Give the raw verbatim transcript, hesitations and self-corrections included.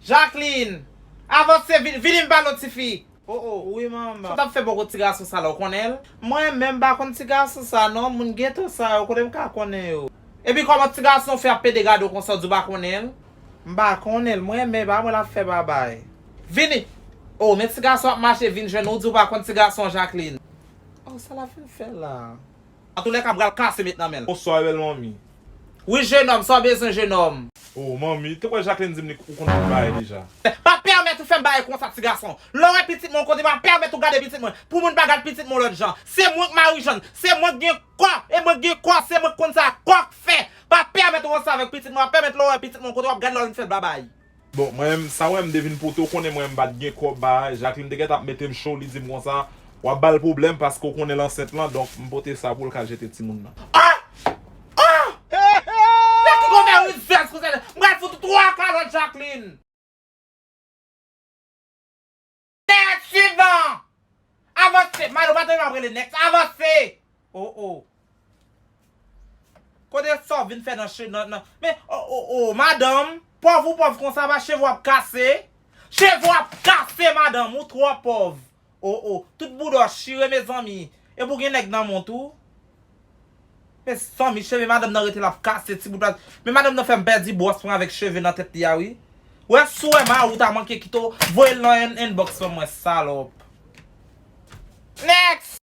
Jacqueline! Avanse, vin, vin m pale yon tifi. Oh, oh, wi, manman. Sa w t ap fè bò kot ti gason sa la, w konnen l? Mwen menm, m pa konn ti gason sa, non. Moun geto sa yo, kote m ka konnen yo? Epi kòman ti gason fè ap pede gade w konsa, w di w pa konnen l? M pa konnen l, mwen, men pa mwen l ap fè babay. Vini! Oh, men ti gason ap mache vin jwenn ou, w di w pa konn ti gason, Jacqueline. Oh, sa l ap vin fè la? Antoulèka, m pral kase met nan men l. Bonswa, bèl manmi. Wi, jenòm, sa w bezwen, jenòm? Oh, manmi, te kwè Jacqueline di m li ou konn tout bagay deja. Pa pèmèt ou fè m bagay konsa, ti gason. Lè w wè pitit mwen yon kote, pa pèmèt ou gade pitit mwen. Pou moun pa gad pitit mwen yon lòt jan. Se mwen k Marijàn, se mwen k gen kò, e mwen k gen kò, se mwen k konn sa kò k fè. Pa pèmèt ou ranse avèk pitit mwen, pa pèmèt lè w wè pitit mwen yon kote, w ap gade lè w vin fè l babay. Bon, mwen menm, sa w wè m te vin pote w, konnen mwen m pa t gen kòb bagay. Jacqueline te gentan ap mete m cho, li di m konsa, w ap ba l pwoblèm paske w konnen l ansent lan, donk m pote sa pou l ka jete timoun nan. Ah! Ah! Nan ki konmè rizèz konsa? M pral fout ou twa kalòt, Jacqueline! Nèks swivan! Avanse! Malo, pa tande m ap rele nèks. Avanse! Oh, oh. Kote sa w vin fè nan che-, nan, nan, men, oh, oh, oh, madanm, pòv ou pòv konsa, pa cheve w ap kase. Cheve w ap kase, madanm, ou twò pòv. Oh, oh, tout bouda w chire, mezanmi. Epi w gen nèg nan men w tou. Mezanmi, cheve madanm nan rete l ap kase ti bout la. Men madanm nan fè m pèdi bwòs mwen avèk cheve nan tèt li a, wi. Wè, si w wè mari w ta manke kite w, voye l nan in-, inbox ban mwen, salòp. Nèks!